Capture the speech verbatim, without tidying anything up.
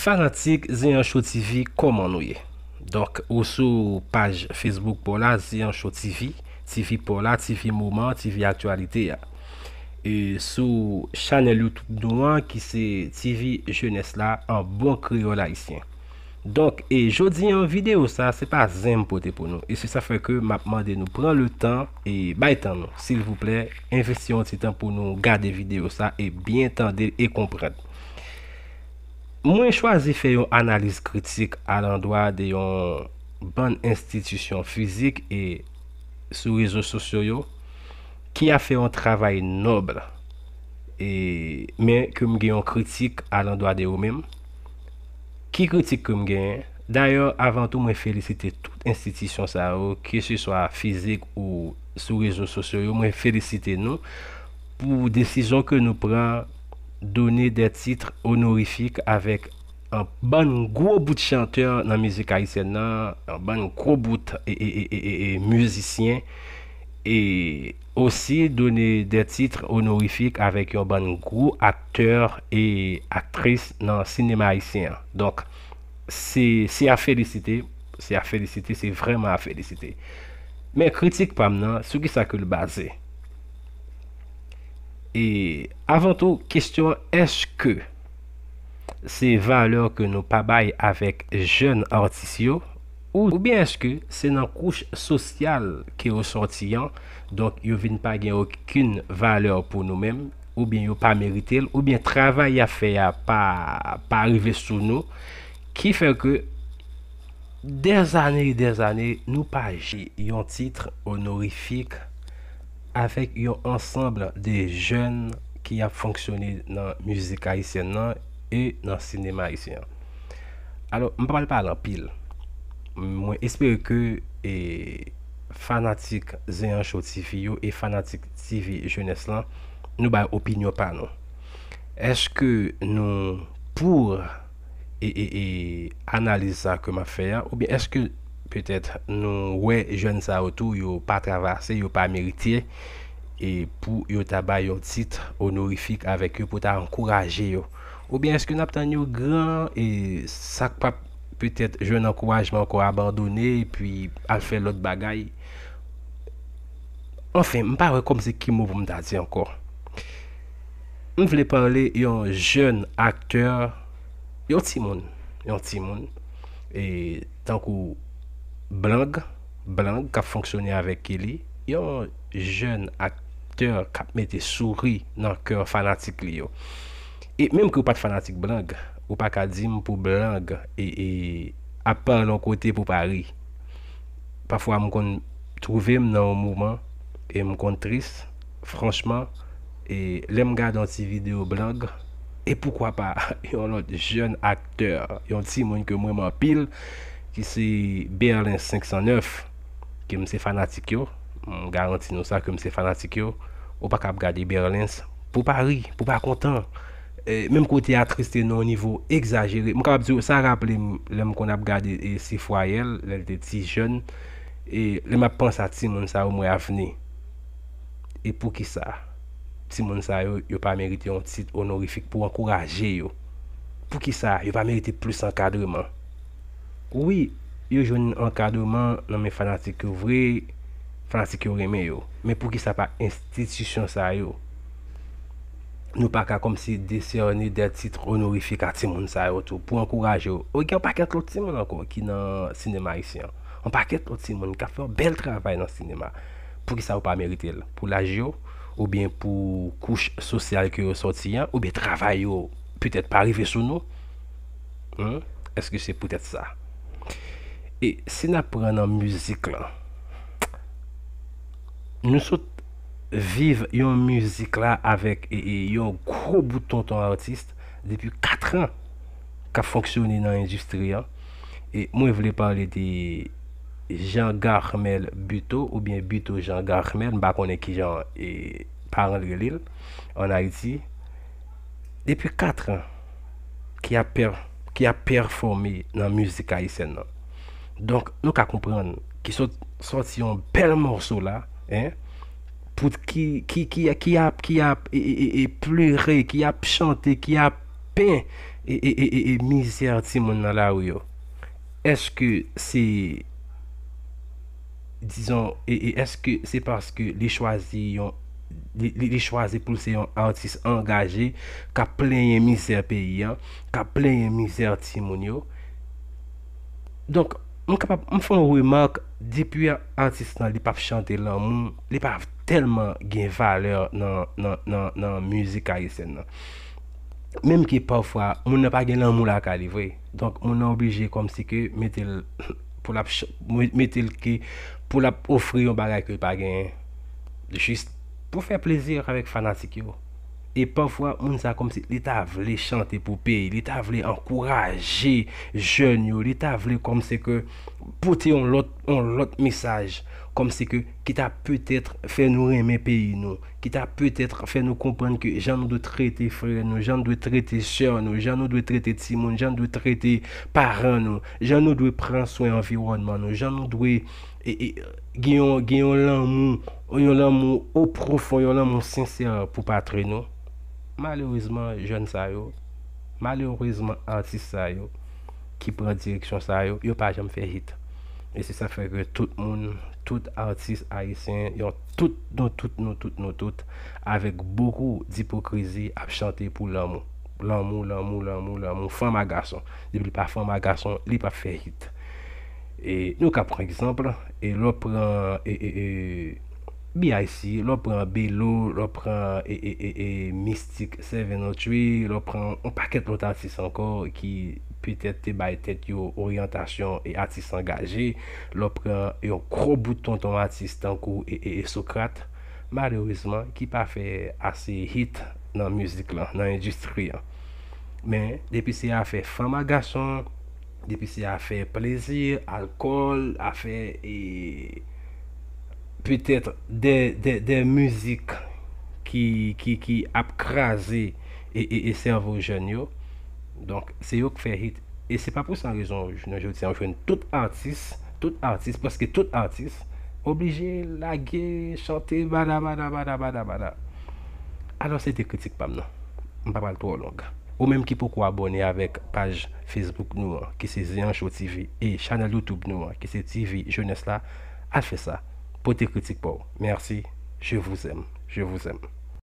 Fanatik Zeyan Show T V, kòman nou ye? Donk, ou sou paj Facebook pa w la, Zeyan Show T V, T V pa w la, T V moman, T V aktyalite a. E sou chanèl YouTube nou an, ki se T V Jenès la, an bon kreyòl ayisyen. Donk, e jodi an, videyo sa, se pa zen m pote pou nou. E se sa fè ke m ap mande nou pran le tan e bay tan nou, silvouplè, envesti yon ti tan pou nou gade videyo sa e byen tande l e konprann. Mwen chwazi fè yon analiz kritik alandwa de yon bann enstitisyon fizik e sou rezo sosyo yo ki ap fè yon travay nòb, e, men ke m gen yon kritik alandwa de yo menm. Ki kritik ke m genyen? Dayè, avan tou, mwen felisite tout enstitisyon sa yo, keseswa fizik ou sou rezo sosyo yo, mwen felisite nou pou desizyon ke nou pran, donner des titres honorifiques avec yon bann gwo bout chantè nan mizik ayisyèn nan, yon bann gwo bout e, e, e, e, e, e mizisyen, e osi donner des titres honorifiques avec yon bann gwo aktè e aktris nan sinema ayisyen an. Donk, se, se a felisite, se a felisite, se vrèman a felisite. Men kritik pa m nan, sou ki sa ke l baze? E avan tou, kesyon an, èske se valè ke nou pa bay avèk jèn atis yo, ou, oubyen èske se nan kouch sosyal ke yo sòti an, donk yo vin pa gen okenn valè pou nou menm, oubyen yo pa merite l, oubyen travay y ap fè a pa, pa rive sou nou, ki fè ke dèzane e dèzane, nou pa jwe yon tit onorifik avèk yon ansanm de jèn ki ap fonksyone nan mizik ayisyèn nan e nan sinema ayisyen an. Alò, m pa pral pale anpil. Mwen espere ke, e, fanatik Zeyan Show T V yo e fanatik T V Jenès lan, nou bay opinyon pa nou. Èske nou pou e, e, e analiz sa ke m ap fè a, oubyen èske petèt nou wè jèn sa yo tou, yo pa travay ase, yo pa merite, e pou yo ta bay yon tit onorifik avèk yo, pou ta ankouraje yo? Oubyen èske n ap tann yo gran, e sa k p ap petèt jwenn ankourajman ankò abandone, epi al fè lòt bagay? Anfen, m pa wè kòm se ki mo pou m ta di ankò. M vle pale yon jèn aktè, yon timoun, yon timoun, e tankou Blang, Blang k ap fonksyone avèk Kelly, yon jèn aktè k ap mete souri nan kè fanatik li yo. E menm ke w pa t fanatik Blang, ou pa ka di m pou Blang e, e ap pale yon kote pou pa ri. Pafwa m konn twouve m nan yon moman e m konn tris, franchman, e lè m gade yon ti videyo Blang, e poukwa pa yon lòt jèn aktè, yon timoun ke m renmen anpil, ki se Berlens senk san nèf, ke m se fanatik yo, m garanti nou sa ke m se fanatik yo, ou pa ka ap gade Berlens pou pa ri, pou pa kontan. E, menm kote a triste nan yon nivo egzajere. M kapab di w, sa raple m lè m konn ap gade, e, Sifwayèl, lè l te ti jèn. E lè m ap panse a timoun sa yo, m wè avni. E poukisa timoun sa yo, yo pa merite yon tit onorifik pou ankouraje yo? Poukisa yo pa merite plis ankadreman? Wi, yo jwenn ankadreman nan men fanatik yo vre, fanatik yo renmen yo. Men poukisa pa enstitisyon sa yo? Nou pa ka kòmsi desène de tit onorifik a timoun sa yo tou, pou ankouraje yo. Ou gen yon pakèt lòt timoun ankò ki nan sinema ayisyen an. Yon pakèt lòt timoun k ap fè yon bèl travay nan sinema. Poukisa yo pa merite l? Pou laj yo, oubyen pou kouch sosyal ke yo sòti an, oubyen travay yo petèt pa rive sou nou? Hmm? Èske se poutèt sa? E si n ap pran nan mizik lan, nou sot viv yon mizik la avèk, e, e, yon gwo bout tonton atis depi kat an k ap fonksyone nan endistri an. E mwen vle pale de Jean Garmel Buteau, oubyen Buteau Jean Garmel, m pa konnen kijan, e, paran l rele l ann Ayiti. Depi kat an, ki ap pè-, ki ap pèfòme nan mizik ayisyèn nan. Donk, nou ka konprann ki sot-, sòti yon bèl mòso la, en, pou ki, ki, ki, ki ap, ki ap, e, e, e, e, plere, ki ap chante, ki ap pen, e, e, e, e, e mizè timoun nan lari yo? Èske se, dizon, e, e èske se paske li chwazi yon, li, li, li chwazi pou l se yon atis angaje k ap plenyen mizè peyi a, k ap plenyen mizè timoun yo? Donk, m kapab, m fè yon remak, depi atis lan li p ap chante lanmou, li pa tèlman gen valè nan, nan, nan, nan mizik ayisyèn nan. Menm ke pafwa, moun nan pa gen lanmou lakay li vre. Donk, moun nan oblije kòmsi ke mete l pou l ap ch-, mete l ke pou l ap ofri yon bagay ke l pa genyen. Jis pou fè plezi avèk fanatik yo. E pafwa, moun sa kòmsi li ta vle chante pou peyi, li ta vle ankouraje jèn yo, li ta vle kòmsi ke pote yon lòt, yon lòt mesaj, kòmsi ke ki ta petèt fè nou renmen peyi nou, ki ta petèt fè nou konprann ke jan nou dwe trete frè nou, jan nou dwe trete sè nou, jan nou dwe trete timoun, jan nou dwe trete paran nou, jan nou dwe pran swen anviwònman nou, jan nou dwe e, e, gen yon, gen yon lanmou, yon lanmou o pwofon, yon lanmou sensè pou patri nou. Malerezman, jèn sa yo, malerezman, atis sa yo ki pran direksyon sa yo, yo pa janm fè hit. E se sa k fè ke tout moun, tout atis ayisyen, yon tout, nou tout, nou tout, nou tout, avèk bokou dipokrizi, ap chante pou lanmou. Lanmou, lanmou, lanmou, lanmou, fanm a gason. Depi li pa fanm a gason, li p ap fè hit. E nou ka pran egzanp, e lè w pran, e, e, e, B I C, lè w pran Belo, lè w pran, e, e, e, e, Mistik Seven oh three, lè w pran yon pakèt lòt atis ankò ki petèt te bay tèt yo oryantasyon e atis angaje, lè w pran yon gwo bout tonton atis tankou, e, e, e, Socrate, malerezman, ki pa fè ase hit nan mizik lan, nan endistri an. Men, depi se afè fanm a gason, depi se afè plezi, alkòl, afè, e, petèt de, de, de mizik ki, ki, ki ap kraze e, e, e sèvo jèn yo. Donk, se yo k fè hit. E se pa pou san rezon, jounen jodi a, ou jwenn tout atis, tout atis, prèske tout atis, oblije lage, chante, bada, bada, bada, bada, bada. Alò, se te kritik pa m nan. M pa pral twò long. Ou menm ki poko abòne avèk paj Facebook nou an, ki se Zean Show T V, e chanèl YouTube nou an, ki se T V Jeunesse la, al fè sa. Pote kritik pa w. Mèsi. Je vous aime. Je vous aime.